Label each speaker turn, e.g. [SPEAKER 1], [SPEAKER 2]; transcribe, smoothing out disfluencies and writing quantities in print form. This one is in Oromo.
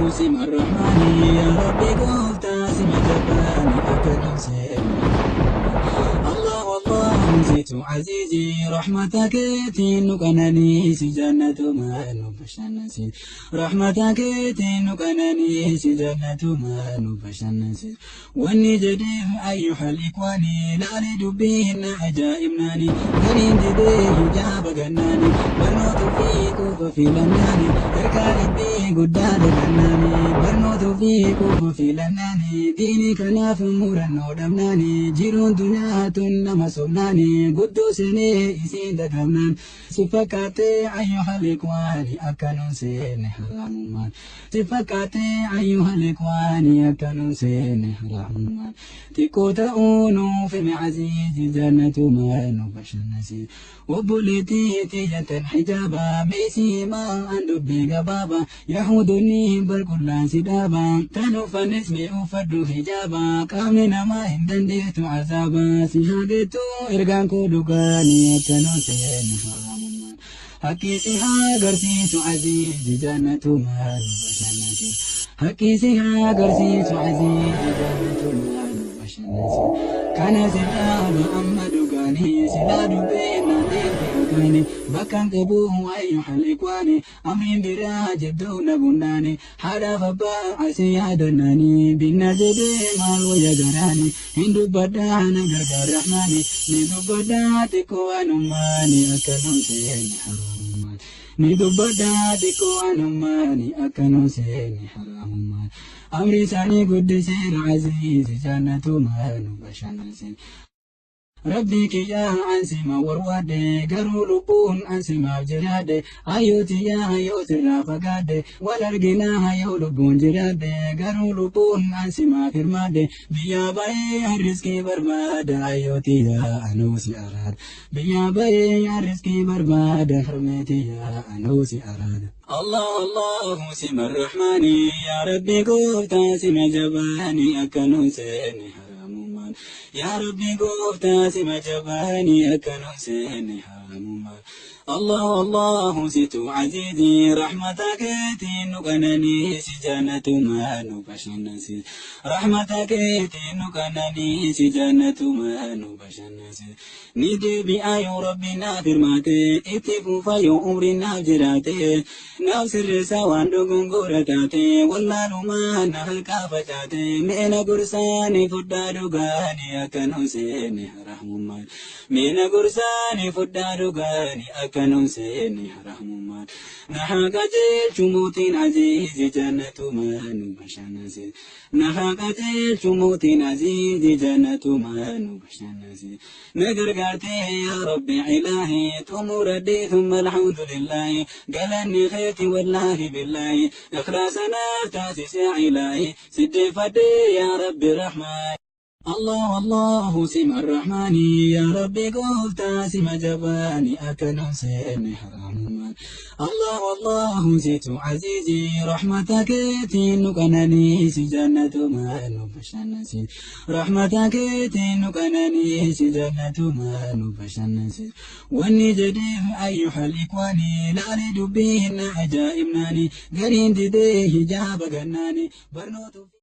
[SPEAKER 1] سم الرحمن يا ربي قلت سم جباني أكلم سيني. الله الله زيت عزيزي رحمتك تنقنني جنة ما نبشنسي رحمتك تنقنني جنة ما نبشنسي. والنجدي أيها الإخوان لا لدبين عجائبناني قرين جدي حجاب جناني برنوت في كوف في لناني إركان بي قداد جناني برنوت في كوف في لناني ديني كناف مورنو دمناني جيرون دنيا nama sobnaani guddoo seenee isiin dagamnaan si fakkaatee ayyuhal ikwaani akka nun seenne haraamummaan si fakkaatee ayyuhal ikwaani akka nun seenne haraamummaan xiqqoo ta'uu nuuf hime aziizi jannatumaa nu bashannansiise obboleettii tiyyatan hijaaba meesiimaa an dubbii gabaaba yahudoonni barqullaan si dhaaba tan uffannis ni uffadhu hijaaba qaamni namaa hin dandeettu azaaba si hageettu ergaan koo dhugaanii akka nun seenne haraamummaan haqqii si haa agarsiisu aziizi jannatumaa nu bashannansiise haqqii si haa agarsiisu aziizi jannatumaa nu bashannansiise. Kana si dhaaba amma dhugaanii silaa dubbeenna deemte akaani bakkaan qabu ayyuhal ikwaani amriin biraa jabduu na bunnaani haadhaaf abbaa asii yaadannaani binna jedhee maal wayya garaani hin dubbadhaa na gargaar rahmaani ni dubbadhaa xiqqoo anummaani akka nun seenne haraamummaan ni dubbadhaa xiqqoo anummaani akka nun seenne haraamummaan amri isaanii guddiseera aziizi jannatumaa nu bashannansiise. Rabbii kiyyaa ansima warwaadhe garuu lubbuun ansimaaf jiraadhe hayyootiyyaa hayyootirraa fagaadhe wal arginaa hayyoo lubbuun jiraadhe garuu lubbuun ansimaaf hirmaadhe biyyaa bahee harriskii barbaada hayyootiyyaa anuu si araada biyyaa bahee harriskii barbaada harmeetiyyaa anuu si araada. الله الله سم الرحمن يا ربي قفتا سم جباني أكنون سيني حرام يا ربي قفتا سم جباني أكنون سيني حرام. الله الله ست عزيزي رحمتك تنقنني جنة ما نبشنسي رحمتك تنقنني جنة ما نبشنسي ندي بآي ربنا فرماتي اتفو فيو عمرنا جراتي نفس الرسا وان غورتاتي والله ما نهل كافتاتي من غرساني فدا دغاني أكنون سيني رحممان من غرساني فدا دغاني أكنون سيني رحممان نحاك جيل موتين عزيز جنة ما نبشنسي نحاك جيل موتين عزيز جنة ما نبشنسي نقرقرتي يا ربي إلهي تمردي ثم الحمد لله قالني خيتي والله بالله إخلاصنا تاسس يا إلهي سدي فدي يا ربي رحمن. الله الله سم الرحمن يا ربي قلت سم جباني أكنون سيني حرام الله الله زيت عزيزي رحمتك تنقنني جنة ما نبشنسي رحمتك تنقنني جنة ما نبشنسي. والنجدي أيها الإخوان لا لدبين عجائبناني قرين ددي حجاب جناني برنوت.